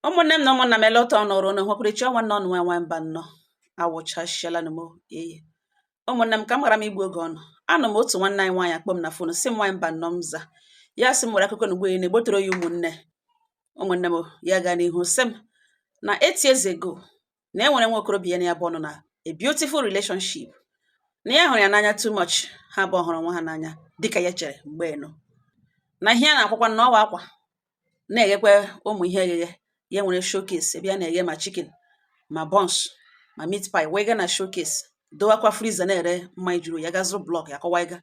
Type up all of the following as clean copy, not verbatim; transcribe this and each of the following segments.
Ụmụnne m na ụmụnna m, ele ụtọ nọrọ unu hụkwụrịcha ọnwa nọ nwa nwa mba nnọọ awụchasịala m. Eye, ụmụnne m, ka m ghara m igbu oge ọnụ. Anọ m otu nwanne anyị nwaanyị akpọ m na phone, sị m, "Nwaanyị mba nnọọ." M za ya, sị m were akụkọ na ugbo ya na-egbotoro ya. Ụmụnne, ụmụnne m, ya gaa n'ihu sị m na 8 years ago na e nwere nwa okorobịa ya na ya bụ ọnụ na a beautiful relationship, na ya hụrụ ya n'anya too much. Ha abụọ hụrụ onwe ha n'anya dịka ya chere mgbe nọ na ihe a na-akwakwa na ọwa akwa na-eghekwe ụmụ ihe egheghe. Ya nwere showcase ebe ya na-eghe ma chicken, ma buns, ma meat pie, wee gaa na showcase dowakwa freezer na-ere mmanya juru ya, ga zụrụ block ya kọwa ịga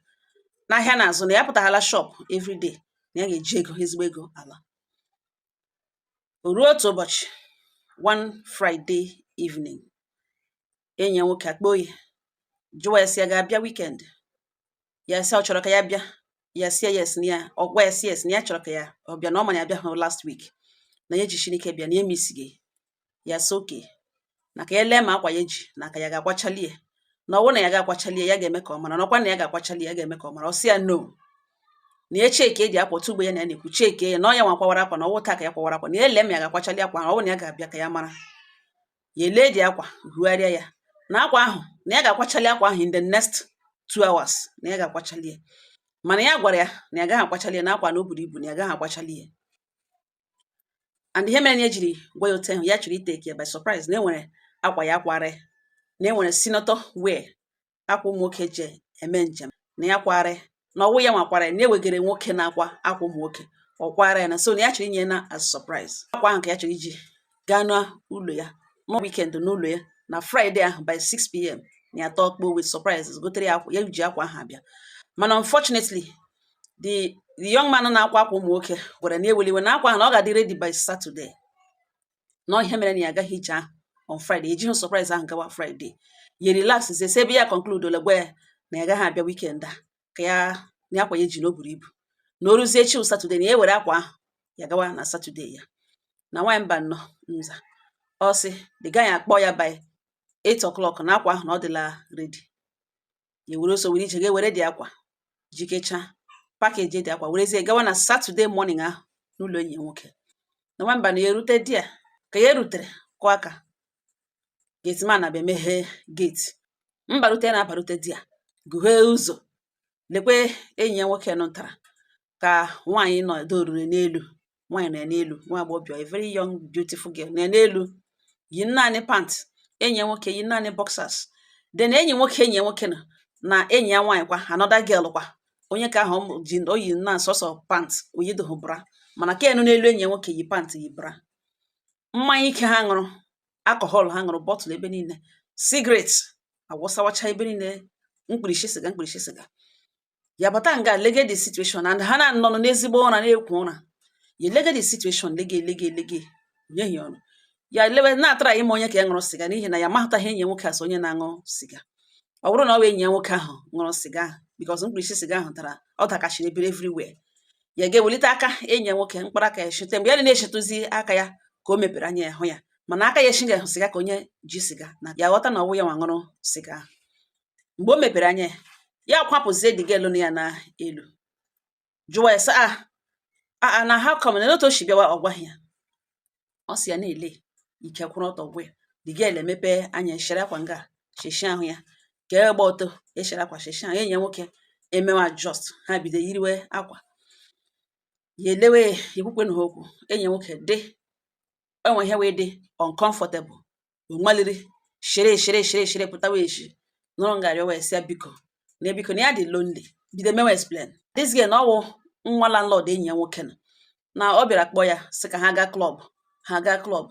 n'ahịa na-azụ na ya pụtaghala shop everyday na ya ga-eji ego, ezigbo ego ala. O ruo otu ụbọchị, one Friday evening, enyi ya nwoke akpọ ya, jụwa ya sị ya ga-abịa weekend. Ya sị ọ chọrọ ka ya bịa. Ya sị ya yes, na ya ọ gwa ya sị yes, na ya chọrọ ka ya ọ bịa, na ọ ma na ya bịa hụ last week, na ya ejishiri ike bịa, na ya emisighị ya. Sị okay, na ka ya lee ma akwa ya eji na ka ya ga-akwachali ya, na ọ bụrụ na ya ga-akwachali ya, ya ga-eme ka ọ mara, na ọkwa na ya ga-akwachali ya, ya ga-eme ka ọ mara. Ọ sị ya no, na ya cheke eji akwa otu ugbo ya na ya na-ekwu cheke ya, na ọ ya nwa kwawara akwa, na ọwụ taa ka ya kwawara akwa, na ya lee ma ya ga-akwachali akwa, ọ bụrụ na ya ga-abịa ka ya mara. Ya elee dị akwa, hugharịa ya na akwa ahụ, na ya ga-akwachali akwa ahụ in the next 2 hours, na ya ga-akwachali ya. Mana ya gwara ya na ya agaghị akwachali ya, na akwa na o buru ibu, na ya agaghị akwachali ya. And ihe mere na ya jiri gwa ya otu ahụ, ya chọrọ itake ya by surprise, na e nwere akwa ya kwara, na e nwere senator wear, akwa ụmụ nwoke ji eme njem, na ya kwara, na ọwụ ya nwakwara ya, na ewegere nwoke na-akwa akwa ụmụ nwoke ọ kwara ya, na so na ya chọrọ inye na as surprise. Akwa ahụ ka ya chọrọ iji gaa n'ụlọ ya na weekend, n'ụlọ ya na Friday ahụ by 6 p.m., na ya tọọ kpo with surprises, gotere ya akwa ya ji akwa ahụ abịa. Mana unfortunately, the young man na-akwa akwa ụmụ nwoke gwara na eweliwe na akwa ahụ na ọ ga-adị ready by Saturday, na ihe mere na ya agaghị ije ahụ on Friday, ejighị surprise ahụ gawa Friday. Ya relax sị ebe ya conclude ole gwa ya na ya agaghị abịa weekend a, ka ya na akwa ya ji na o buru ibu, na o ruzie echi Saturday, na ya ewere akwa ahụ ya gawa na Saturday ya. Na nwaanyị mba nnọọ nza, ọ sị the guy akpọ ya by 8 o'clock na akwa ahụ na ọ dịla ready. Ya were ọsọ were ije ga were dị akwa, jikecha package dị akwa, werezie gawa na Saturday morning ahụ n'ụlọ enyi ya nwoke. Na nwamba na ya erute di ya, ka ya rutere kụọ aka, gateman abịa meghee gate. Mbarute na-abarute di ya, gughee ụzọ, lekwe enyi ya nwoke nụtara ka nwaanyị nọ dorure n'elu. Nwaanyị nọ ya n'elu, nwa agbọghọbịa, a very young beautiful girl, nọ ya n'elu, yi naanị pant. Enyi ya nwoke yi naanị boxers. Then enyi nwoke enyi ya nwoke nọ na enyi ya nwaanyị kwa, another girl kwa, onye ka ahụ ji o yi na sọsọ pant, oyidoghị bra. Mana ka enu n'elu, enyi ya nwoke yi pant, yi bra. Mmanya ike ha ṅụrụ, alcohol ha ṅụrụ, bottle ebe niile, cigarette awụsawacha ebe niile, mkpirisi siga, mkpirisi siga. Ya bata nga, lege the situation, and ha na-anọ n'ezigbo ụra, na-ekwo ụra. Ya lege the situation, lege, lege, lege, nyeghị ọnụ. Ya lewe na-atara ime onye ka ya ṅụrụ siga, n'ihi na ya mahụtaghị enyi ya nwoke asị onye na-aṅụ siga. Ọ bụrụ na ọ bụ enyi ya nwoke ahụ ṅụrụ siga ahụ, because mkpirisi siga ahụ tara, ọ dakashiri ebere everywhere. Ya ga-ewelite aka enyi ya nwoke, mkpụrụ aka ya shite. Mgbe ya na-echetụzi aka ya, ka o mepere anya ya hụ ya, mana aka ya eshighị ahụ siga ka onye ji siga, na ya ghọta na ọwụ ya nwa ṅụrụ siga ahụ. Mgbe o mepere anya ya, ya kwapụzie the girl nọ ya n'elu, jụwa ya sị, "Ah ah, na how come?" Na otu o si bịawa, ọ gwaghị ya. Ọ sị ya na-ele ike kwụrụ ọtọ gwa ya. The girl emepe anya, eshere akwa nga sheshi ahụ ya ka e gba ọtọ, eshere akwa sheshi ahụ. Enyi ya nwoke emewe adjust, ha bido yiriwe akwa. Ya elewe ya, ekwukwe na ha okwu. Enyi ya nwoke dị enwe ihe wee dị uncomfortable, o maliri shere shere shere shere pụtawa eshi nụrụ ngarị wee sị ya biko, na biko, na ya dị lonely. Bido mewe explain this girl na ọwụ nwa landlord enyi ya nwoke nọ, na ọ bịara kpọọ ya sị ka ha gaa club, ha gaa club.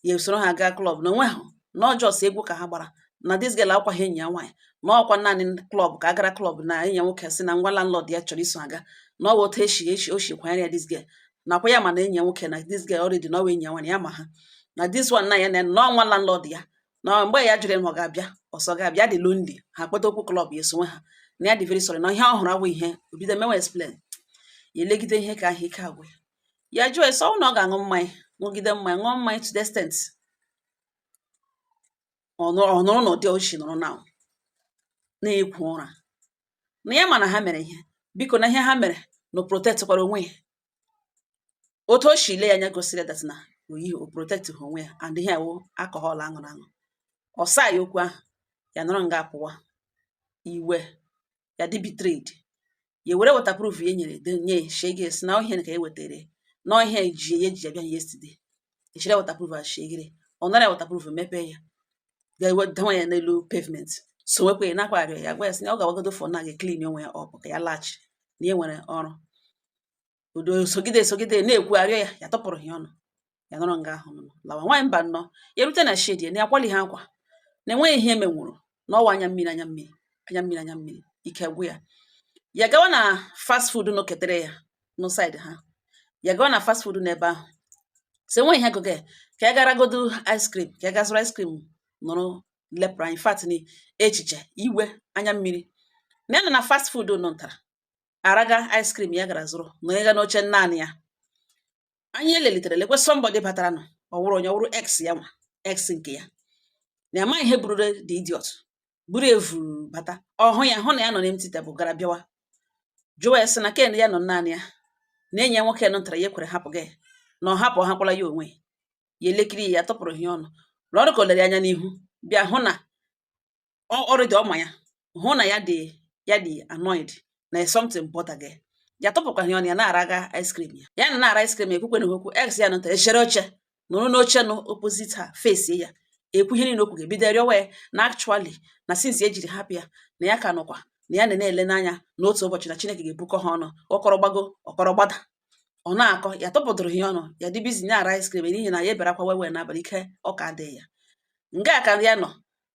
Ya esoro ha gaa club, na onwe ha na ọ just egwu ka ha gbara, na this girl akwaghị enyi ya nwaanyị, na ọkwa naanị club ka a gara club, na enyi ya nwoke sị na ngwa landlord ya chọrọ iso aga, na ọ bụ otu esi esi o si kwanyere ya this girl, nakwa ya ma na enyi ya nwoke na this girl already na ọ bụ enyi ya nwaanyị. Ya ma ha na this one na ya na na ọnwa landlord ya, na mgbe ya jụrụ ya ma ọ ga-abịa, ọsọ ga-abịa, dị lonely, ha kpọta okwu club, ya esonwe ha, na ya dị very sorry, na ihe ọ hụrụ abụ ihe. O bido mewe explain. Ya elegide ihe ka ahụ ike agwụ ya. Ya jụọ ya sị ọ na ọ ga-aṅụ mmanya, ṅụgide mmanya, ṅụọ mmanya to the extent ọ nọrọ ọ nọrọ n'ụdị ochi nọrọ na na-ekwo ụra, na ya ma na ha mere ihe, biko, na ihe ha mere na o protect kwara onwe ya. Otu o si lee ya anya gosiri that na Oyi o protect ha onwe ya, and ihe awụ alcohol aṅụrụ aṅụ. Ọ saa ya okwu ahụ, ya nọrọ nga apụwa iwe ya dị betrayed. Ya were waterproof ya nyere de nye shege, si na ihe ka e wetere na ihe ji ya eji abịa yesterday. Echere waterproof a shegere, ọ nara waterproof, mepee ya, ga-ewedawa ya n'elu pavement. So nwekwa ya nakwa arịọ ya, gwa ya sị na ọ ga-awagodo for na ga clean onwe ya up ka ya laghachi, na ya nwere ọrụ udo. Sogide sogide na-ekwu arịọ ya, ya tọpụrụ ya ọnụ, ya nọrọ nga ahụ nọ lawa. Nwaanyị mba nnọọ, ya rute na shed ya na akwali ha akwa na enweghị ihe emenwuru na ọwa anya mmiri, anya mmiri, anya mmiri, anya mmiri, ike gwụ ya. Ya gawa na fast food nọ ketere ya no side ha. Ya gawa na fast food n'ebe ahụ, sị enweghị ihe gụga ya, ka ya garagodo ice cream, ka ya ga zụrụ ice cream nọrọ lepụrụ anya fat ni echiche iwe anya mmiri. Na ya nọ na fast food nọ ntara araga ice cream, ya gara zụrụ nọ ya ga n'oche naanị ya. Anya elelitere, lekwe somebody batara nọ. Ọ wụrụ onye? Ọ wụrụ ex ya nwa, ex nke ya. Na amaghị ihe burure the idiot buru evu bata. Ọ hụ ya, hụ na ya nọ n'empty table, gara bịawa jụwa ya, sị na ken ya nọ naanị ya na enyi ya nwoke nọ ntara ya ekwere hapụ gị, na ọ hapụ hakwala ya onwe ya. Elekiri ya, tọpụrụ ya ọnụ rụọ ọrụ ka o lere anya n'ihu, bịa hụ na ọrụ dị ọma ya, hụ na ya dị annoyed na something bother gị. Ya tọpụkwa ya ọnụ, ya na-araga ice cream ya. Ya na na-ara ice cream, ekwukwe na okwu ex ya nọtara, echere oche nọrọ n'oche nọ opposite ha, face ya, ekwu ihe niile okwu ga-ebido rịọwa ya na actually na since ejiri hapụ ya, na ya ka nọkwa na ya na-ele n'anya n'otu ụbọchị na Chineke ga-ebukọ ha ọnụ. Ọkọrọ gbago, ọkọrọ gbada, ọ na-akọ. Ya tọpụtụrụ ya ọnụ, ya dị busy na-ara ice cream, n'ihi na ya ebere akwa wewe n'abalị, ike ọka adịghị ya. Nga ka ya nọ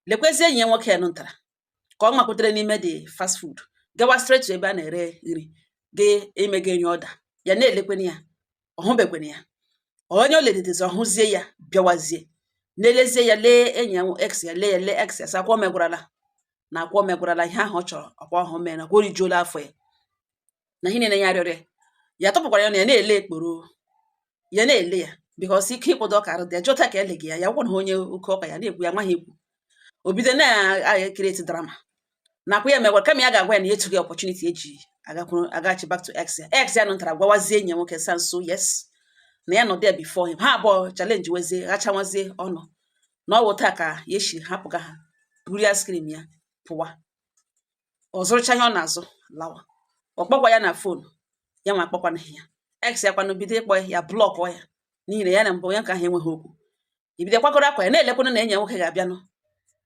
lekwezie enyi ya nwoke ya nụtara ka ọ makwutere n'ime the fast food, gawa straight to ebe a na-ere nri ga emega nri ọda. Ya na-elekweni ya, ọ hụbekweni ya. Onye o ledidezi, ọ hụzie ya, bịawazie na-elezie ya, lee enyi ya ex ya, lee ya, lee ex ya, sị akwa o megwarala, na akwa o megwarala ihe ahụ ọ chọrọ, ọkwa ọhụ mee na kwa o rijuola afọ ya na ihe niile ya rịọrọ ya. Ya tọpụkwara ya na ya na-ele ekporo ya, na-ele ya, because ike ịkwụdo ọka arụ dị ya jụta ka eleghị ya. Ya gwụ na onye oke ọka ya na-ekwu ya amaghị ekwu. O bido na-create drama nakwa ya megwara, kama ya ga-agwa ya na ya etughị opportunity eji agakwuru agachi back to ex ya. Ex ya nụtara gwawazie enyi ya nwoke sa nso, yes, na ya nọ there before him. Ha abụọ challenge wezie, ghachawazie ọnụ na ọ wụ taa ka ya esi hapụga ha, buru ice cream ya pụwa. Ọ zụrụcha ihe ọ na-azụ, lawa. Ọ kpọkwa ya na phone, ya nwa akpọkwana ya. Ex ya kwanụ bido ịkpọ ya, block ya, n'ihi na ya na mbụ ya ka ahụ enweghị okwu. Ibido kwakọrọ akwa ya, na-elekwanụ na enyi ya nwoke ga-abịanụ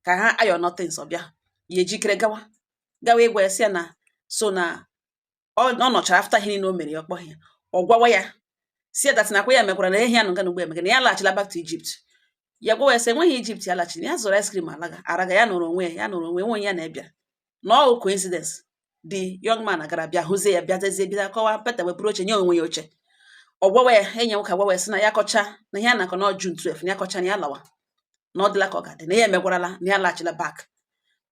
ka ha ayọ nothings. Ọ bịa, ya ejikere gawa gawa ịgwa ya, sị ya na so na ọ nọchara after ihe niile o mere ya, ọ kpọghị ya. Ọ gwawa ya, si ya that na akwa ya mekwara na ehi ya nọ nga na ugbo emega, na ya laghachila back to Egypt. Ya gwawa ya sị enweghị Egypt ya laghachiri, ya zụrụ ice cream alaga araga, ya nụrụ onwe ya, ya nụrụ onwe enweghị ya na-ebịa na ọ coincidence the young man gara bịa hụzie ya, bịatezie, bido kọwa peta, wepụrụ oche nye onwe ya oche. Ọ gwawa ya, enyi ya nwoke agwawa ya, sị na ya kọcha na ihe a na-akọ na June 12, na ya kọcha na ya lawa, na ọ dịla ka ọ ga-adị, na ya emegwarala, na ya laghachila back,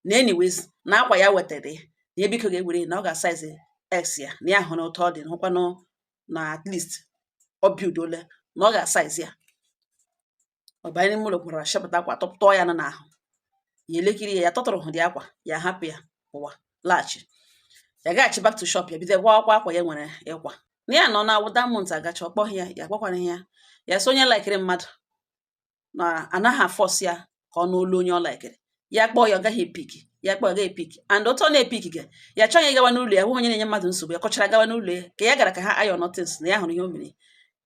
na anyways na akwa ya wetara ya, na ya biko ga-ewere, na ọ ga-asize ex ya, na ya hụrụ ụtọ ọ dị, hụkwanụ na at least ọ build ole na ọ ga-asize ya. Ọ banye n'ime ụlọ, gwara shepụta akwa tọpụtọ ya nọ n'ahụ ya, elekiri ya, ya tọtụrụ hụ dị akwa ya, hapụ ya pụwa, laghachi. Ya gaghachi back to shop ya, bido gwa akwa akwa ya nwere ịkwa na ya nọ na that month agacha. Ọ kpọghị ya, ya gwakwana ya. Ya sị onye likeri mmadụ na anaghị aforce ya ka ọ n'olu onye ọ likeri. Ya kpọọ ya, ọ gaghị epick. Ya kpọọ, ọ gaghị epick, and otu ọ na-epick ga ya chọghị ịgawa n'ụlọ ya, hụ onye na-enye mmadụ nsogbu. Ya kọchara gawa n'ụlọ ya, ka ya gara ka ha ayọ nothings, na ya hụrụ ihe o mere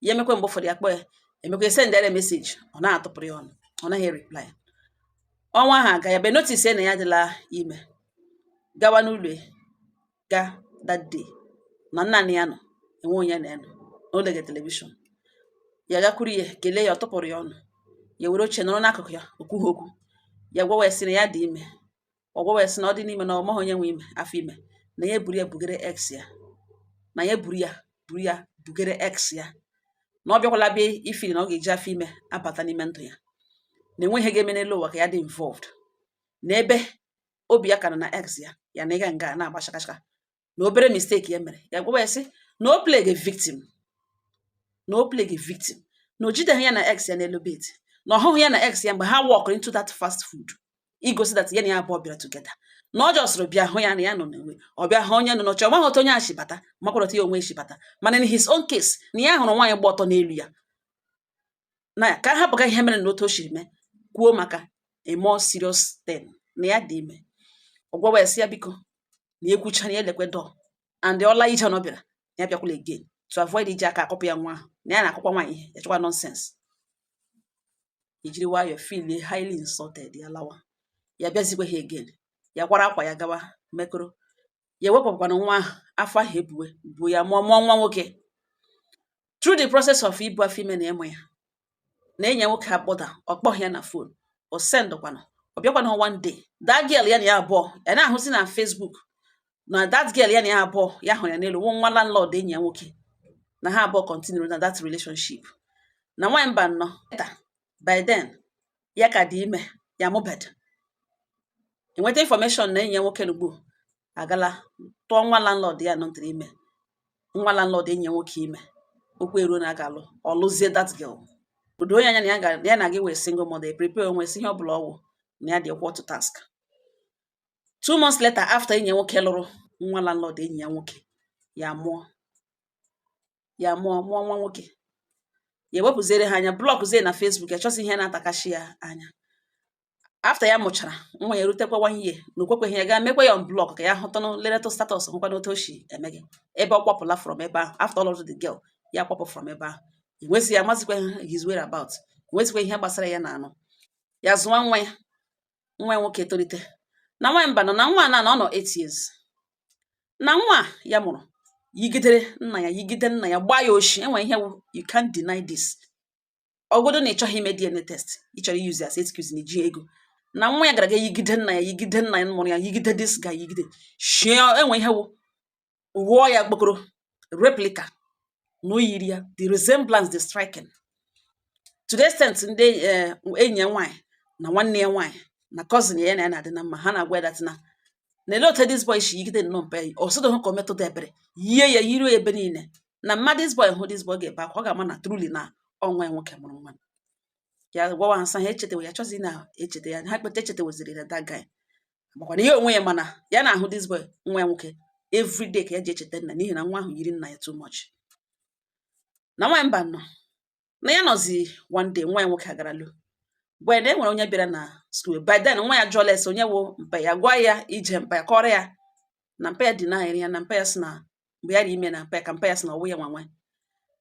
ya. Emekwe mgbe ụfọdụ ya kpọọ ya, emekwe send ya message, ọ na-atụpụrụ ya ọnụ, ọ naghị reply. Ọnwa ahụ aga, ya be notice na ya adịla ime. Gawa n'ụlọ ya ga that day, na nnaanị ya nọ, enwe onye na ya nọ n'ụlọ television. Ya gakwuru ya, kelee ya, ọ tụpụrụ ya ọnụ. Ya were oche nọrọ n'akụkụ ya, okwughị okwu. Ya gwawa ya sị na ya dị ime. Ọ gwawa ya sị na ọ dị n'ime, na ọ maghị onye nwe ime, afọ ime, na ya eburu ya bugere ex ya, na ya buru ya, buru ya bugere ex ya, na ọ bịakwala bịa ifili na ọ ga-eji afọ ime abata n'ime ndụ ya, na enweghị ihe ga-eme n'elu ụwa ka ya dị involved, na ebe obi ya ka nọ na ex ya, ya na ịga nga na-agba shakashaka, na obere mistake ya mere. Ya gwawa ya sị na o play the victim, na o play the victim, na o jideghị ya na ex ya n'elu bed, na ọ hụghị ya na ex ya mgbe ha walk into that fast food, igosi that ya na ya abụọ bịara together, na ọ jọsịrị bịa hụ ya na ya nọ n'enwe. Ọ bịa hụ onye nọ n'oche, ọ maghị otu onye a si bata, makwara otu ya onwe si bata, mana in his own case, na ya hụrụ nwaanyị gba ọtọ n'elu ya. Na ka a hapụga ihe mere na otu o siri mee, kwuo maka a more serious thing, na ya dị ime. Ọ gwawa ya sị ya biko, na ekwucha na ya elekwe door and ọla ije na ọ bịara, ya bịakwala again, to avoid iji aka akọpụ ya nwa ahụ, na ya na-akọkwa nwaanyị ihe ya chọkwa nonsense. Ejiri nwayọọ feel highly insulted, ya lawa. Ya bịazikwe ha again, ya kwara akwa ya gawa mekọrọ. Ya ewepụkwana nwa ahụ, afọ ahụ ebuwe buo ya, mụọ nwa nwoke. Through the process of ibu afọ ime na ịmụ ya, na enyi ya nwoke akpọda, ọ kpọghị ya na phone, o sendkwana, ọ bịakwana. One day, that girl ya na ya abụọ ya na-ahụzi na Facebook, na that girl ya na ya abụọ ya hụrụ ya n'elu wụ nwa landlord enyi ya nwoke, na ha abụọ continue na that relationship. Na nwaanyị mba nnọọ taa, by then ya ka dị ime ya mụbed. Enweta information na enyi ya nwoke n'ugbu agala tụọ nwa landlord ya nọtara ime, nwa landlord enyi ya nwoke ime. Okwu eruo na a ga-alụ, ọ lụzie that girl. Odo onye anya na ya ga ya na gị wee single mother prepare onwe si ihe ọbụla ọwụ na ya dị equal to task. 2 months later, after enyi ya nwoke lụrụ nwa landlord enyi ya nwoke, ya mụọ nwa nwoke. Ya ewepụziere ha anya, blockzie na Facebook, ya chọsị ihe na-atakashi ya anya. After ya mụchara nwa ya, erutekwa one year na okwekweghị ya gaa mekwa ya unblock ka ya hụtụnụ, leretụ status, hụkwana otu o si eme gị ebe ọ kwapụla from ebe ahụ. After all of the girl ya kwapụ from ebe ahụ, enwezi ya amazikwa his whereabout, enwezikwa ihe gbasara ya na anụ ya zụwa nwa ya. Nwa ya nwoke tolite. Na nwa mba nọ na nwa na ọ nọ 8 years, na nwa ya mụrụ yigidere nna ya, yigide nna ya, gbaa ya oshi. Enwere ihe wụ, you can't deny this. Ọgodo na ị chọghị ime DNA test, ị chọrọ use as excuse na iji ego, na nwa ya gara ga yigide nna ya, yigide nna ya mụrụ ya, yigide this guy, yigide shie. Enwe ihe wụ wụọ ya kpokoro replica na o yiri ya, the resemblance, the striking, to the extent ndị enyi ya nwaanyị na nwanne ya nwaanyị na cousin ya na ya na-adị na mma, ha na-agwa ya that na ele otu this boy shi yigide nnọọ mpe ya, ọ sịdụ hụ ka o metụta ebere yie ya, yiri ebe niile, na mma this boy hụ this boy ga-ebe akwa, ọ ga-ama na truly na ọ nwa ya nwoke mụrụ nwa ya. Gwawa ha sị ha echetewe ya, chọzi na echete ya, ha kpeta echeteweziri na that guy makwana ya onwe ya, mana ya na-ahụ this boy, nwa ya nwoke, everyday ka ya ji echeta nna, n'ihi na nwa ahụ yiri nna ya too much. Na nwaanyị mba nọ na ya nọzi, one day nwa ya nwoke agaralu gwa ya na e nwere onye bịara na school. By then nwa ya jụọla ese onye wụ mpa ya, gwa ya ije mpa ya, kọrọ ya na mpa ya dị na ya, na mpa ya sị na mgbe ya dị ime na mpa ya ka mpa ya sị na ọwụ ya nwa nwa,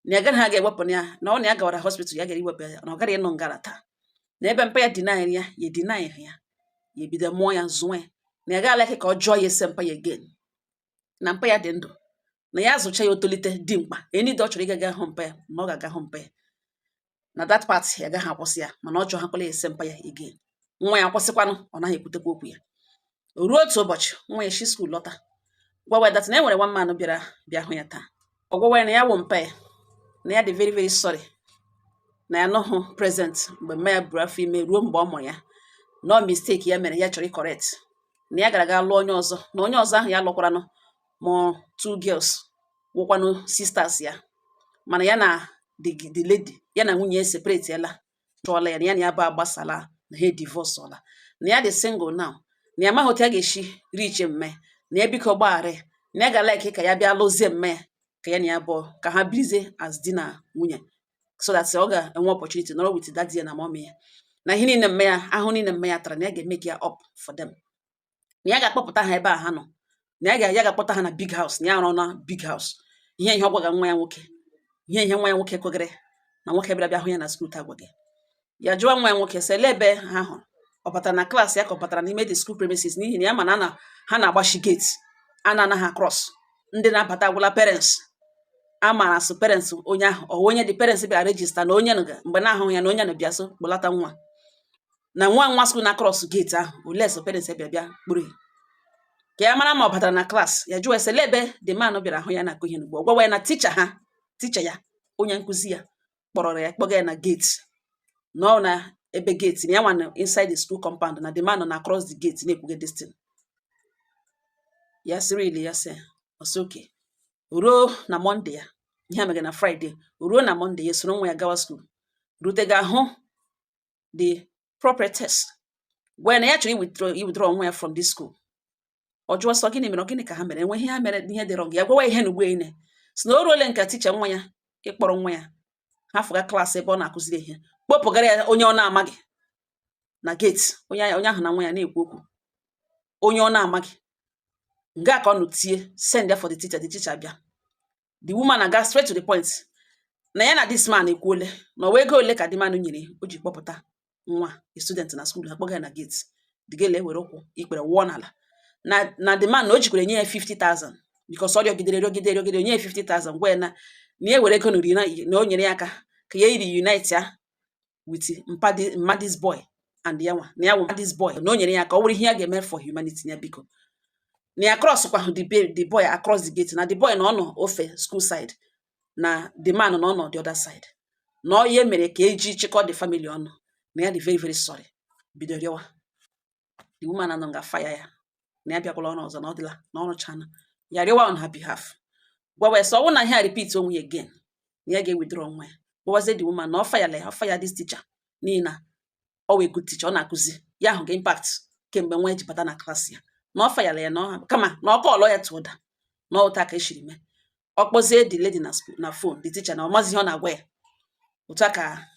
na ya gaghị aga ewepụ ya, na ọ na ya gawara hospital, ya gara iwepụ ya, na ọ gara ịnụ ngara taa, na ebe mpa ya dị na ya, ya deny ya, ya ebido mụọ ya, zụọ ya, na ya gaghị like ka ọ jụọ ya ese mpa ya again, na mpa ya dị ndụ, na ya zụcha ya, o tolite dimkpa, any day ọ chọrọ ịga ga hụ mpa ya, na ọ ga-aga hụ mpa ya, na that part ya agaghị akwụsị ya, mana ọ jụọ hakwala ya ese mpa ya again. Nwa ya kwụsịkwanụ, ọ naghị ekwutekwa okwu ya. O ruo otu ụbọchị, nwa ya shi school lọta, gwawa ya that na e nwere one man bịara bịa hụ ya taa. Ọ gwawa ya na ya wụ mpa ya, na ya dị very very sorry na ya nọghụ present mgbe mma ya buru afọ ime ruo mgbe ọ mụrụ ya, na ọ mistake ya mere, ya chọrọ ịcorrect, na ya gara ga lụọ onye ọzọ, na onye ọzọ ahụ ya lụkwaranụ mụọ two girls wụkwanụ sisters ya, mana ya na the lady, ya na nwunye ya separate ela, chụọla ya, na ya na ya bụ agbasala, na ha divorce ọla, na ya dị single now, na ya amaghị otu ya ga-esi reach mme na ya, biko gbaghara ya, na ya ga like ka ya bịa lụzie mme ya, ka ya na ya abụọ ka ha birizie as di na nwunye, so that ọ ga-enwe opportunity nọrọ with daddy ya na mommy ya, na ihe niile mme ya ahụ niile mme ya tara, na ya ga-emeke ya up for them, na ya ga-akpọpụta ha ebe a ha nọ, na ya ga-akpọta ha na big house, na ya arụ na big house. Ihe ọ gwaga nwa ya nwoke, ihe nwa ya nwoke kwegere na nwoke bịara bịa hụ ya na school taa, gwa gị ya jụọ nwa ya nwoke sị ele ebe ha hụrụ, ọ batara na class ya ka ọ batara n'ime the school premises, n'ihi na ya ma na ha na-agbashi gate, a na-anaghị across, ndị na-abata agwụla parents a maara asụ parents onye ahụ, ọ onye dị parents bịara register na onye nụ mgbe na-ahụghị ya, na onye nụ bịa so kpọlata nwa na nwa nwa school na cross gate ahụ, ole so parents bịa bịa kpụrụ ya, ka ya mara ma ọ batara na class. Ya jụọ ese lee ebe the man bịara hụ ya na akụ ihe n'ugbo. Ọ gwawa ya na teacher ha, teacher ya, onye nkụzi ya, kpọrọ ya kpọga ya na gate, na ọ na ebe gate, na ya nwa nọ inside the school compound, na the man nọ na across the gate na-ekwuge this thing. Ya sịrị ili ya sị ọsị oke ruo na Monday ya, ihe a mere na Friday, ruo na Monday ya soro nwa ya gawa school, rute ga hụ the proprietress, gwa ya na ya chọrọ i withdraw nwa ya from this school. Ọ jụọ sọ gịnị mere, ọ gịnị ka ha mere, enwe ihe ha mere, ihe dị wrong. Ya gwawa ihe na ugbo ine si na o ruole nke teacher nwa ya ịkpọrọ nwa ya. Ha fụga class ebe ọ na-akụziri ihe, kpọpụgara ya onye ọ na-amaghị na gate. Onye ahụ na nwa ya na-ekwu okwu, onye ọ na-amaghị nga ka ọ nọ tie, send ya for the teacher. The teacher bịa, the woman aga straight to the point na ya na this man ekwuole na ọwa ego ole ka the man nyere o ji kpọpụta nwa a student na school ha, kpọga ya na gate. The girl ewere ụkwụ ikpere wụọ n'ala na the man na o jikwara nye ya 50,000 because ọ rịọgidere, rịọgide, rịọgide, nye ya 50,000, gwa ya na ya were ego na o nyere ya aka ka ya reunite ya with mpa this boy and ya nwa na ya wụ this boy, na o nyere ya ka ọ wụrụ ihe ya ga-eme for humanity ya. Biko, na ya cross kwa the boy across the gate, na the boy na ọ nọ ofe school side, na the man na ọ nọ the other side, na ọ ihe mere ka eji chịkọ the family ọnụ, na ya dị very very sorry. Bido rịọwa the woman anọ nga fire ya na ya bịakwala ọrụ ọzọ, na ọ dịla na ọ rụchana. Ya rịọwa on her behalf, gwawa ya sọ ọ bụrụ na ihe a repeat onwe ya again, na ya ga-ewithdraw nwa ya. Gwawazie the woman na ọ fire ya, ọ fire this teacher, n'ihi na ọ wee good teacher, ọ na-akụzi ya ahụ ga impact kemgbe nwa ya ji bata na class ya, na ọ fire ya, na ọ kama na ọ kọọlọ ya to order, na ọ ụta ka eshiri mee. Ọ kpọzie the lady na school na phone, the teacher na ọ mazi ihe ọ na-agwa ya. Otu a ka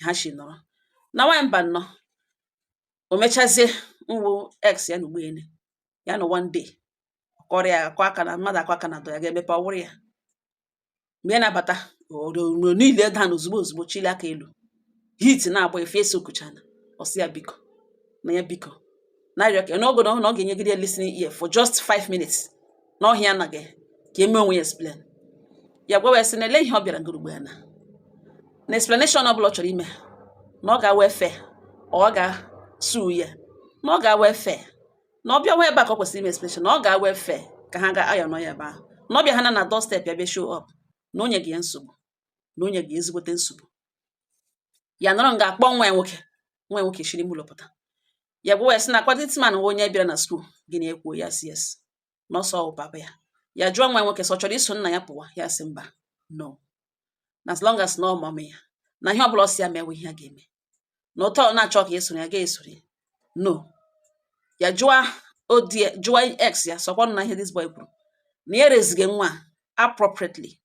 ha shi nọrọ na nwaanyị mba nnọọ. O mechazie nwụ ex ya na ugboene ya nọ one day, kọrọ ya akọ aka na mmadụ akọ aka na dọ ya ga-emepe, ọ wụrụ ya. Mgbe ya na-abata o niile daa na ozugbo ozugbo chili aka elu, heat na-agba efe esi okuchana. Ọ sị ya biko, na ya biko na-arịọ ka n'oge na ọ ga-enyegide ya listening ear for just 5 minutes na ọhịa anaghị ka eme onwe ya explain. Ya gwawa ya sị na ele ihe ọ bịara ngorugbo ya na explanation ọbụla ọ chọrọ ime, na ọ ga-awa efe, ọ ga-sue ya, na ọ ga-awa efe, na ọ bịawa ebe a ka ọ kwesịrị ime explanation, na ọ ga-awa efe ka ha ga-ayọ nọ ya ebe ahụ, na ọ bịa ha na doorstep ya bịa show up, na o nye gị ya nsogbu, na o nye gị ezigbote nsogbu. Ya nọrọ nga akpọ nwa ya nwoke. Nwa ya nwoke shiri ime ụlọ pụta. Ya gwa ya sị na akwa this man nwe onye bịara na school gịnị ekwuo. Ya sị yes, na ọsọ ọ papa ya. Ya jụọ nwa ya nwoke sị ọ chọrọ iso nna ya pụwa. Ya sị mba, no, na as long as na ọ mummy ya, na ihe ọbụla ọ sị ya mewe ihe a ga-eme, na ụtọ ọ na-achọ ka esoro ya ga-esoro ya, no. Ya jụọ odi, jụọ ex ya sọkwanụ na ihe this boy kwuru, na ya erezighị nwa a appropriately,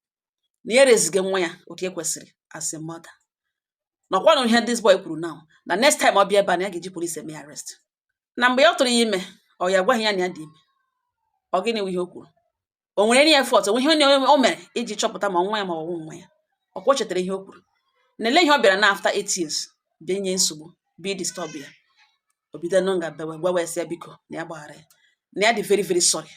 na ya erezighị nwa ya otu e kwesịrị as a mother, nọkwanụ ihe this boy kwuru now, na next time ọ bịa ebe a, na ya ga-eji police eme ya arrest. Na mgbe ya tụrụ ya ime, ọ ya agwaghị ya na ya dị ime. Ọ gịnị wụ ihe o kwuru? O nwere any effort, o nwe ihe o mere iji chọpụta ma nwa ya ma ọ wụ nwa ya? Ọkwa o chetara ihe o kwuru na ele ihe ọ bịara na after 8 years bịa nye nsogbu, bịa disturb ya. O bido nụ nga bewe, gwawa ya sị ya biko, na ya gbaghara ya, na ya dị very very sorry,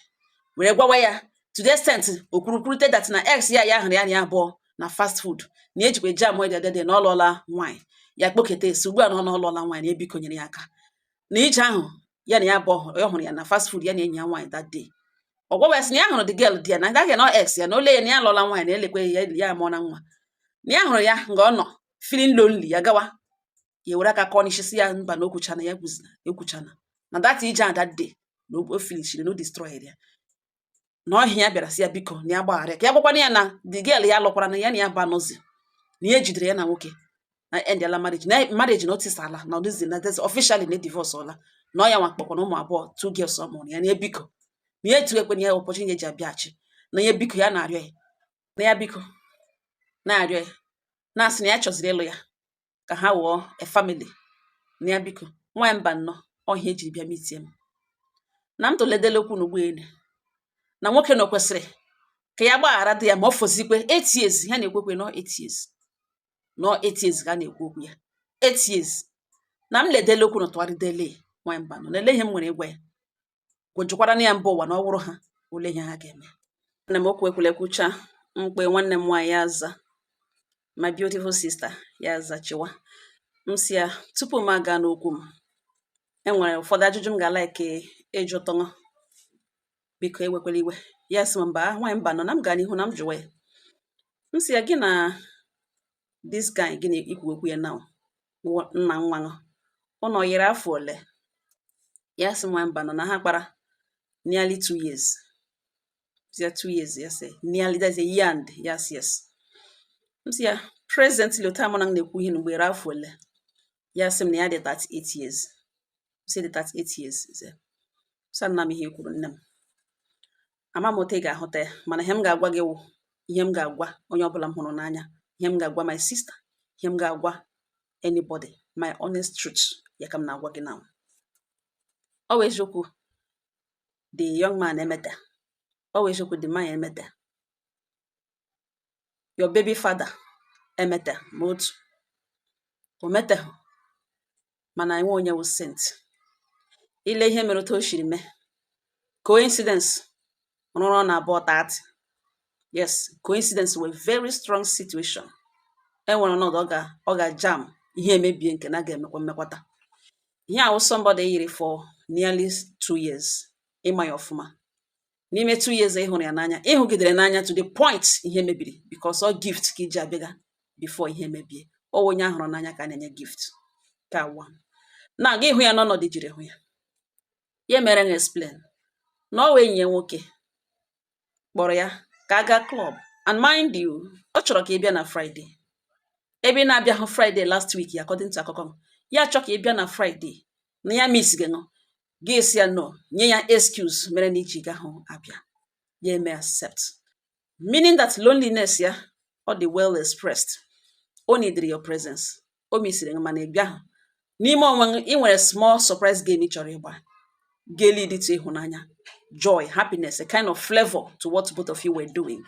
were gwawa ya to the extent o kwurukwurute that na ex ya ya hụrụ ya na ya abụọ na fast food, na ejikwa eji amụ ededede na ọ lụọla nwaanyị. Ya kpoketa esi ugbu a na ọ na ọ lụọla nwaanyị, na ebiko nyere ya aka na ije ahụ ya na ya abụọ ọ hụrụ ya na fast food ya na enyi ya nwaanyị that day. Ọ gwawa ya sị na ya hụrụ the girl di ya na that girl na ex ya, na ole ya na ya alụọla nwaanyị, na elekwe ya, ya amụọ na nwa, na ya hụrụ ya nga ọ nọ feeling lonely. Ya gawa, ya were aka kọọ n'isi, sị ya mba, na okwuchana ya kwuzina ekwuchana na that ije a that day, na o finishiri, na o destroyed ya, na ọhịa ya bịara sị ya biko, na ya gbaghara ya, ka ya gwakwana ya na the girl ya lụkwara na ya na ya bụ anọzi, na ya ejidere ya na nwoke na endiala marriage, na marriage na o tisala, na ọdịzi na officially na divorce ọla, na ọ ya nwa kpọkwana ụmụ abụọ, two girls ọ mụrụ ya, na ya biko, na ya etu ekwe na ya opportunity eji abịaghachi, na ya biko, ya na-arịọ ya, na ya biko na-arịọ ya, na-asị na ya chọziri ịlụ ya ka ha ghọọ a family, na ya biko. Nwa ya mba nnọọ ọhịa ejiri bịa mitie m na m tụledele okwu n'ugbo elu na nwoke na o kwesịrị ka ya gbaghara di ya ma ọ fọzikwe 8 years. Ya na-ekwekwe nọ 8 years, nọ 8 years ka a na-ekwu okwu ya, 8 years. Na m ledele okwu na tụgharịdele nwa mba nọ na-ele ihe m nwere ịgwa ya, gwụjụkwara na ya mba ụwa na ọ wụrụ ha ole ihe ha ga-eme. Nne m okwu ekwula ekwucha mkpe. Nwanne m nwaanyị ya aza, my beautiful sister ya azachiwa. M si ya tupu m aga n'okwu m, enwere ụfọdụ ajụjụ m ga-like ịjụtụṅụ, biko ewekwala iwe. Ya sị m mba, nwaanyị mba nọ na m gaa n'ihu na m jụwa ya. M sị ya gị na this guy gị na ikwu okwu ya now nna nwa ṅụ ụnọ yiri afọ ole? Ya sị m nwaanyị mba nọ na ha kpara nearly 2 years. Ya 2 years, ya sị nearly, that's a year and yes. M sị ya presently otu a mụ na m na-ekwu ihe na mgbe afọ ole? Ya sị m na ya dị 38 years. M sị dị 38 years. Sị nna m ihe kwuru, nne m ama m otu ị ga-ahụta ya, mana ihe m ga-agwa gị wụ ihe m ga-agwa onye ọbụla m hụrụ n'anya, ihe m ga-agwa my sister. Ihe m ga-agwa anybody, my honest truth ya ka m na-agwa gị now. Ọ wụ eziokwu, the young man emete. Ọ wụ eziokwu, the man emete. Your baby father emete ma otu o meteghị, mana enwe onye wụ saint. Ile ihe mere, otu o shiri mee, coincidence rụrụ na abụọ 30. Yes, coincidence were very strong situation. E nwere ọnọdụ ọ ga jam ihe emebie nke na ga-emekwa mmekwata. Ihe awụ somebody yiri for nearly 2 years, ịma ya ọfụma. N'ime 2 years ị hụrụ ya n'anya, ịhụgidere n'anya to the point ihe mebiri, because ọ gift ka iji abịaga before ihe mebie. Ọ wụ onye ahụrụ n'anya ka a na-enye gift ka one na gị hụ ya n'ọnọdụ ijiri hụ ya. Ya mere m explain na ọ wụ enyi ya nwoke kpọrọ ya ka a gaa club, and mind you, ọ chọrọ ka ị bịa na Friday. Ebe ị na-abịa hụ Friday last week, according to akụkọ m, ya chọ ka ị bịa na Friday na ya miss gị nọ. Gị sị ya no, nye ya excuse mere na iji ga hụ abịa. Ya eme accept, meaning that loneliness ya ọ dị well expressed. O needed your presence, o misiri gị, mana ị bịa hụ n'ime onwe gị, ị nwere small surprise game ị chọrọ ịgba ga-lead to ịhụnanya, joy, happiness, a kind of flavor to what both of you were doing.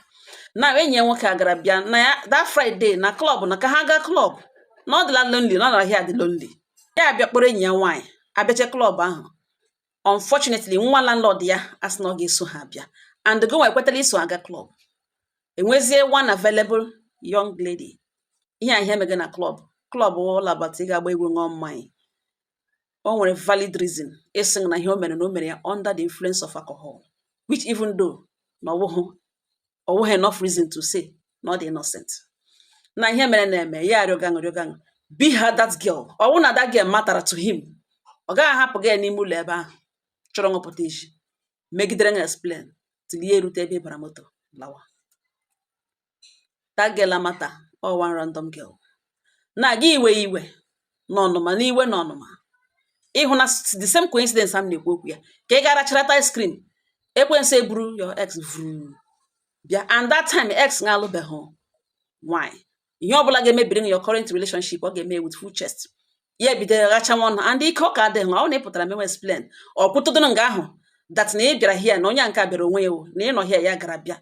Now enyi ya nwoke a gara bịa na ya that Friday na club, na ka ha gaa club, na ọ dịla lonely, na ọ nọrọ here dị lonely. Ya abịa kpọrọ enyi ya nwaanyị abịacha club ahụ. Unfortunately, nwa landlord ya asị na ọ ga-eso ha abịa, and go ekwetala iso aga club. Enwezie one available young lady. Ihe a ihe mege na club, club all about ị ga-agba egwu, ṅụọ mmanya. O nwere valid reason ịsị na ihe o mere, na o mere ya under the influence of alcohol, which even though na ọwụghị enough reason to say na ọ dị innocent na ihe mere na-eme. Ya arịọgaṅụ rịọgaṅụ be her that girl. Ọ wụ na that girl matara to him, ọ gaghị ahapụ gị n'ime ụlọ ebe ahụ chọrọ ṅụpụta iji megidere na explain till ya erute ebe ị bara moto lawa. That girl amata ọ one random girl na gị iwe iwe n'ọnụma, n'iwe na ọnụma, ịhụ na the same coincidence am na-ekwu okwu ya, ka ị gara charata ice cream, ekwensu eburu your ex vuru bịa. And that time ex nga alụbeghị nwanyị. Ihe ọbụla ga-emebiri your current relationship, ọ ga-eme with full chest. Ya ebido ghachawa ọnụ and ike ọka adịghị. Ọ na ị pụtara mewe explain, ọ kwụtụdụrụ nga ahụ that na ị bịara here, na onye a nke a bịara onwe ya, na ị nọ here, ya gara bịa,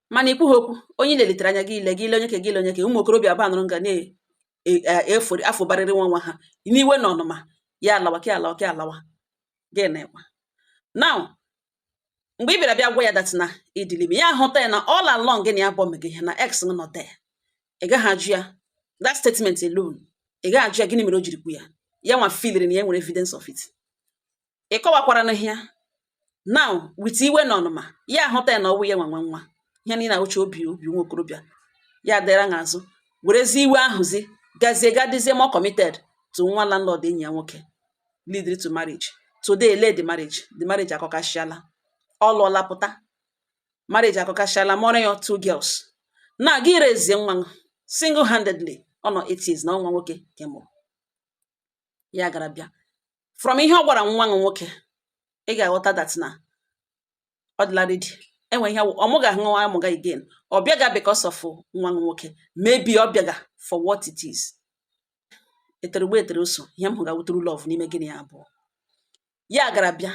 mana ikwughị okwu. Onye lelitere anya gị ile, gị ile onye ke gị ile onye ke ụmụ okorobịa abụọ nọrọ nga na-efu afụbarịrị nwa nwa ha n'iwe na ọnụma. Ya alawa ka alawa ka alawa gị na-ekwa. Now mgbe ị bịara bịa gwa ya that na ịdịlime, ya ahụta ya na all along gị na ya bụ mege ihe na ex nọ there. Ị gaghị ajụ ya that statement alone, ị gaghị ajụ ya gịnị mere o jiri kwu ya. Ya nwa feeliri na ya nwere evidence of it. Ị kọwakwara na ya now with iwe na ọnụma, ya ahụta ya na ọwụ ya nwa nwa nwa ihe niile na uche obi obi nwa okorobịa ya dịra n'azụ, werezie iwe ahụzi gazie gadizie more committed to nwa landlord enyi ya nwoke, lead to marriage. Today le the marriage akọkashiala. Ọ lụọla pụta, marriage akọkashiala, mụọrọ ya two girls. Na gị rezie nwa single handedly, ọ nọ 8 years na nwa nwoke ka ị mụrụ. Ya gara bịa from ihe ọ gwara nwa nwoke, ị ga-aghọta that na ọ dịla ready. Enwe ihe ọ mụga nwa amụga again. Ọ bịaga because of nwa nwoke, maybe ọ bịaga for what it is. Etere ugbo etere oso, ihe m hụ ga true love n'ime gịnị ya abụọ. Ya gara bịa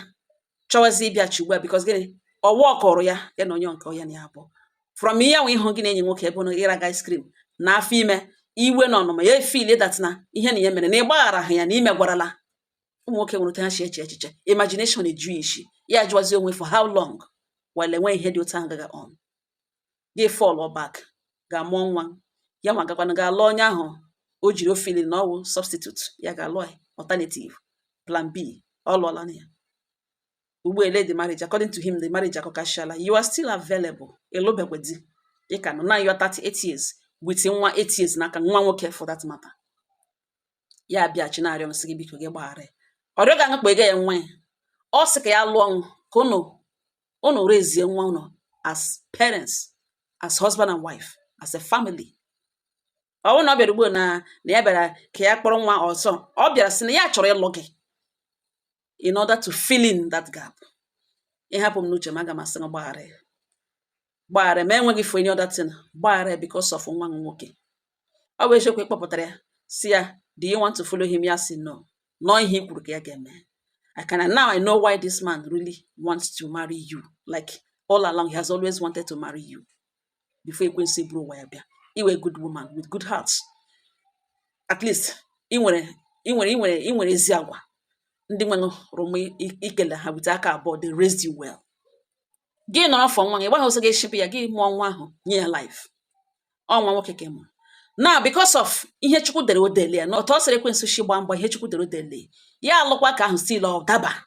chọwazi ịbịachi ugbu a because gịnị ọwa ọkọrọ ya, ya na onye nke ya na ya abụọ from ihe nwe ịhụ gị na enyi nwoke ebe ọ ịraga ice cream na afọ ime iwe na ọnụma ya efeel that na ihe na ya mere na ịgbaghara ha ya na ime gwarala. Ụmụ nwoke nwere otu ha si eche echiche, imagination eju ya isi. Ya ajụwazi onwe for how long while enwe ihe dị otu ahụ gaga on. Gị fall back, ga-amụọ nwa ya nwa, gakwana ga-alụ onye ahụ o jiri ofeeli na ọwụ substitute ya, ga-alụ ya, alternative plan B. Ọ lụọla na ya ugbu ele the marriage, according to him, the marriage akọkashiala. You are still available, ịlụbekwe di, ị ka nọ. Now you are 38 years with nwa 8 years n'aka, nwa nwoke for that matter. Ya bịachi na-arịọ m sị gị biko gị gbaghara ya. Ọ rịọghị aṅụ kpa ego ya nwa ya. Ọ sị ka ya lụọ ṅụ ka unu unu rezie nwa unu as parents, as husband and wife, as a family. Ọ bụrụ na ọ bịara ugbu a na ya bịara ka ya kpọrọ nwa ọzọ, ọ bịara sị na ya chọrọ ịlụ gị in order to fill in that gap. Ịhapụ m n'uche m, aga m asị gị gbaghara ya, gbaghara ya, ma enweghị for any other thing, gbaghara ya because of nwa m nwoke. Ọ bụ eziokwu ịkpọpụtara ya. Si ya, "Do you want to follow him?" Ya sị no, nọ ihe i kwuru ka ya ga-eme. I can now I know why this man really wants to marry you. Like, all along he has always wanted to marry you before ekwensu eburu ụwa ya bịa. Iwe good woman with good heart. At least ị nwere ezi agwa. Ndị nwe rụm ikele ha wite aka abụọ. They raised you well. Gị nọrọ fọ nwa gị, gbaghị ọsọ ga-eshipụ ya, gị mụọ nwa ahụ, nye ya life. Ọ nwa nwoke ka ị mụrụ na because of ihe Chukwu dere odele ya na otu ọ sịrị ekwensu shi gbaa mgbọ ihe Chukwu dere odele ya, alụkwa ka ahụ still ọ daba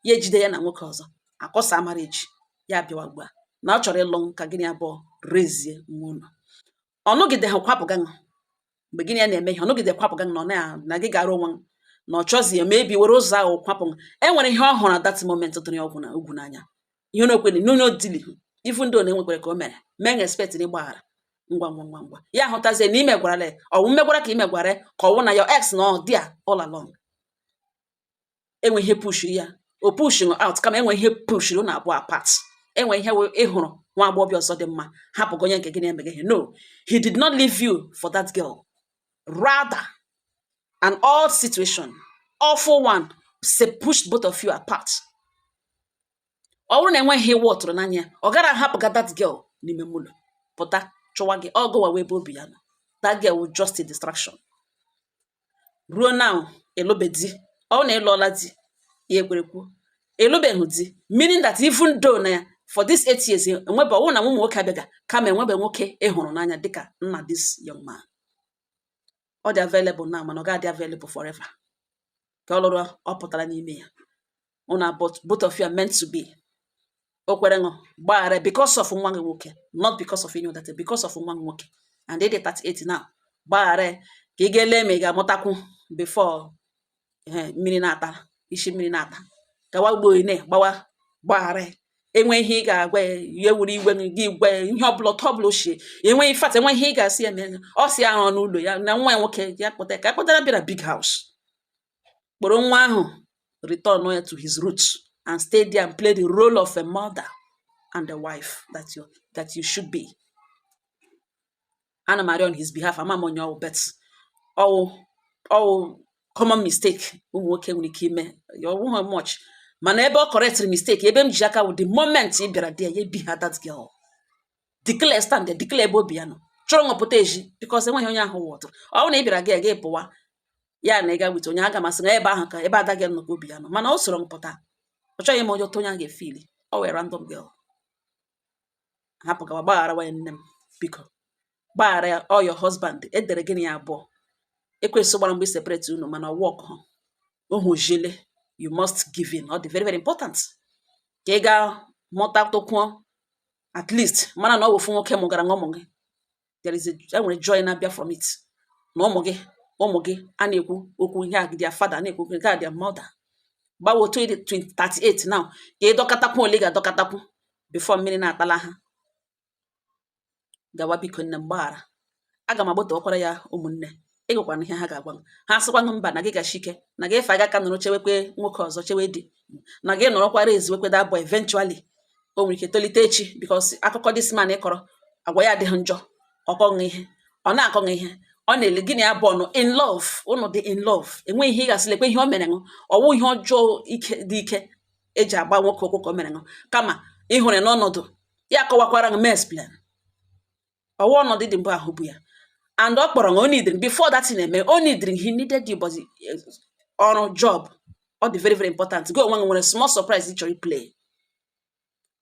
ya, ejide ya na nwoke ọzọ akọsa marriage ya. Bịawa ugbu a na ọ chọrọ ịlụ ka gịnị abụọ rezie nwa ụlọ. Ọ nụgide ha kwapụga mgbe gịnị ya na-eme ihe, ọ nụgide kwapụga na ọ na gị gara onwe na ọ chọzie ma ebi were ụzọ ahụ kwapụ. E nwere ihe ọ hụrụ at that moment tụrụ ya ọgwụ na ugwu n'anya, ihe na okwene n'onye odili. Even though na enwekwara ka o mere mee expect na ịgbaghara ngwa ngwa ngwa ngwa, ya hụtazie na ime gwarala ya, ọwụ mmegwara ka ime gwara ya, ka ọwụ na your ex na ọ dị a all along. Enwe ihe pushiri ya, o pushing out, kama enwe ihe pushiri unu abụọ apart. Enwe ihe ịhụrụ nwa agbọghọbịa ọzọ dị mma, hapụgo onye nke gị na-emeghe ihe. No, he did not leave you for that girl. Rather, an odd situation, awful one, say pushed both of you apart. Ọ bụrụ na enweghị ihe wọtụrụ n'anya, ọ gara ahapụga that girl n'ime ụlọ pụta chụwa gị. Ọ gụwa wee ebe obi ya nọ. That girl was just a distraction. Ruo now, ịlụbe di. Ọ bụrụ na ị lụọla di, ya ekwere kwuo ịlụbeghị di, meaning that even though na ya for this 8 years enwebe, ọwụ na ụmụ nwoke abịaga, kama enwebe nwoke ị hụrụ n'anya dịka nna this young man. Ọ dị available now, mana ọ ga-adị available forever. Ka ọ lụrụ, ọ pụtara n'ime ya. Una both of you are meant to be. O kwere ṅụ gbaghara because of nwa gị nwoke, not because of any other thing, because of nwa gị nwoke. And ị dị 38 now. Gbaghara ka ị ga-ele ma ị ga-amụtakwu before mmiri na-ata isi mmiri na-ata gawa ugbo ine gbawa. Gbaghara, enwe ihe ị ga-agwa ya, ya ewere iwe gị gwa ya ihe ọbụla, ọtọ ọbụla ochie enweghị fat, enwe ihe ị ga-asị ya mee. Ọ sị ya rụọ n'ụlọ ya na nwa ya nwoke ya kpọta ka akpọtara bịara big house, kpọrọ nwa ahụ, return ya to his roots and stay there and play the role of a mother and a wife that you should be. Ana m arịọ on his behalf. Ama m onye ọwụ, but ọwụ common mistake ụmụ nwoke nwere ike ime ya, ọ bụghị much. Mana ebe ọ correctịrị mistake, ebe m ji aka wụ the moment ị bịara there, ya ebi ha that girl, declare stand there, declare ebe obi ya nọ, chọrọ nwepụta ezi, because enweghị onye ahụ wọtụ. Ọ bụrụ na ị bịara gị gị pụwa ya na ịga wit onye, aga masị na ebe ahụ ka ebe ada gị nọ ka obi ya nọ. Mana o soro m pụta, ọ chọghị m onye ụtọ onye ahụ ga-efili. Ọ wee random girl hapụ gawa. Gbaghara nwanyị, nne m, biko gbaghara ya. All your husband edere gịnị ya abụọ ekwesị gbara mgbe separate unu, mana work ohujiele. You must give in. Ọ dị very very important ka ị gaa mụta tụkwuo, at least mara na ọ bụ ofu nwoke mụgara nwa ụmụ gị. There is a enwere joy na-abịa from it, na ụmụ gị a na-ekwu okwu ihe a their father, na-ekwu okwu nke a their mother. Gbawa otu ịdị 38 now, ka ị dọkatakwu ole ị ga-adọkatakwu before mmiri na-atala ha gawa. Biko nne m, gbaghara. Aga m agbatawakwara ya ụmụnne ịgwakwana ihe ha ga-agwa m. Ha sịkwanụ mba, na gị gachi ike na gị efe aga aka nọrọ chewekwe nwoke ọzọ, chewe di na gị nọrọkwara eziwekwe that boy. Eventually o nwere ike tolite echi, because akụkọ this man ịkọrọ agwa ya adịghị njọ. Ọ kọghị ihe ọ na-akọghị ihe ọ na-ele gị na ya bụ nọ in love, ụnụ dị in love. Enweghị ihe ị ga-asị lekwe ihe o mere ṅụ, ọwụ ihe ọjọọ ike dị ike eji agba nwoke ụkwụ ka o mere ṅụ, kama ịhụrụ ya n'ọnọdụ ya kọwakwara ṅụ mee explain ọwụ ọnọdụ dị mbụ ahụ bụ ya. And ọ kpọrọ ṅụ, o needed before that thing eme, o needed, he needed you. But ọrụ job ọ dị very very important. Gị onwe gị nwere small surprise ị chọrọ play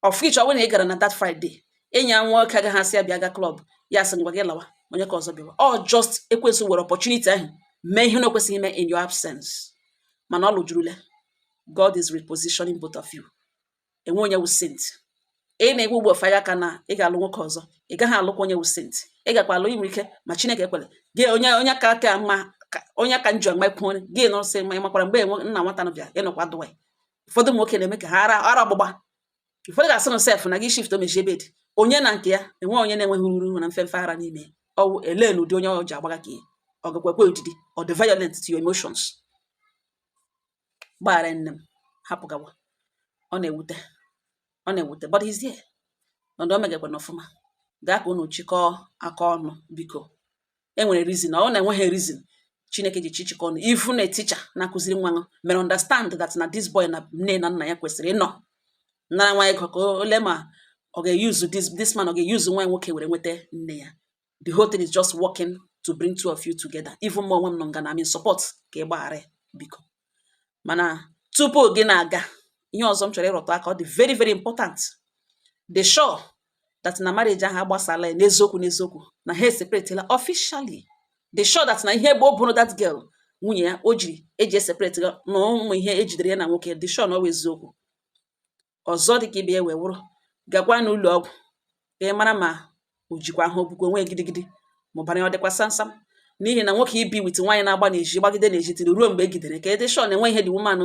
of which ọ bụrụ na ị gara na that Friday, enyi ya nwoke agaghị asị ya bịa ga club, ya sị ngwa gị lawa, onye ka ọzọ bịawa. Ọ just ekwensu were opportunity ahụ mee ihe na okwesịghị ime in your absence. Mana ọ lụjurule. God is repositioning both of you. Enwe onye wụ saint. Ị na-egwu ugbo faya aka na ị ga-alụ nwoke ọzọ, ị gaghị alụkwa onye wụ saint. Ị gakwa alụ, ị nwere ike, ma Chineke ekwele gị onye ka aka mma onye ka njọ mma kwuo gị nụrụ sị ma ị makwara mgbe nna nwata nọ bịa ịnọkwa dụwa. Ụfọdụ ụmụ nwoke na-eme ka ha ara ara ọgbụgba. Ụfọdụ ga-asị na sef na gị shift o mechie bed onye na nke ya. Enwe onye na-enweghị ruru na mfemfe ara n'ime ọwụ ele n'ụdị onye ọ ji agbaga ka ọ gakwekwe ụdịdị ọ dị violent to your emotions. Gbaghara nne m, hapụ gawa. Ọ na-ewute, ọ na-ewute, but he's there ọdụ o megakwa n'ọfụma. Gaa ka unu chịkọọ aka ọnụ, biko. E nwere reason, ọ na-enweghị reason. Chineke ji chichikọ ọnụ. Even a teacher na-akụziri nwa ṅụ mere understand that na this boy na nne na nna ya kwesịrị ịnọ nara nwa ego ka o lee ma ọ ga-use this man, ọ ga-use nwa ya nwoke were nweta nne ya. The whole thing is just working to bring two of you together. Even ma onwe m nọ nga na I'm in support ka ị gbaghara ya, biko. Mana tupu gị na-aga, ihe ọzọ m chọrọ ịrụtụ aka, ọ dị very very important: dị sure that na marriage ahụ agbasala ya n'eziokwu n'eziokwu, na ha eseparatela officially. Dị sure that na ihe ebe o buru that girl, nwunye ya, o jiri eji eseparate na ụmụ ihe ejidere ya na nwoke, dị sure na ọ bụ eziokwu. Ọzọ dị ka ibe ya wee wụrụ, gakwa n'ụlọ ọgwụ ka ị mara ma o jikwa ahụ ogbukwe onwe gidigidi, ma ụbara ya ọ dịkwa samsam, n'ihi na nwoke ibi with nwaanyị na-agba n'ezi, gbagide n'ezi tiri ruo mgbe e gidere, ka ị dị sure na enwe ihe dị woman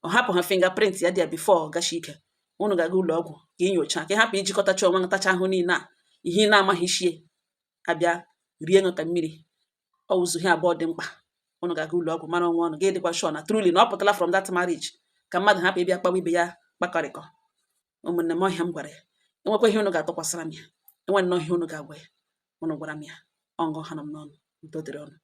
ọ hapụ ha fingerprint ya dị ya before ọ gachi ike. Unu ga-aga ụlọ ọgwụ ka ị nyocha, ka ị hapụ ijikọtacha onwe ntacha ahụ niile a ihe ị na-amaghị ishie abịa rie ṅụ ka mmiri. Ọ wụzụ ihe abụọ dị mkpa. Unu ga-aga ụlọ ọgwụ mara onwe ọnụ, ga-edịkwa sure na truly na ọ pụtala from that marriage, ka mmadụ hapụ ịbịa kpawa ibe ya kpakọrịkọ. Ụmụnne m, ọhịa m gwara ya, enwekwa ihe unu ga-atụkwasara m ya, enwe nnọọ ihe unu ga-agwa ya, unu gwara m ya. Ọngụ ha nọ m n'ọnụ. Udo dịrị ọnụ.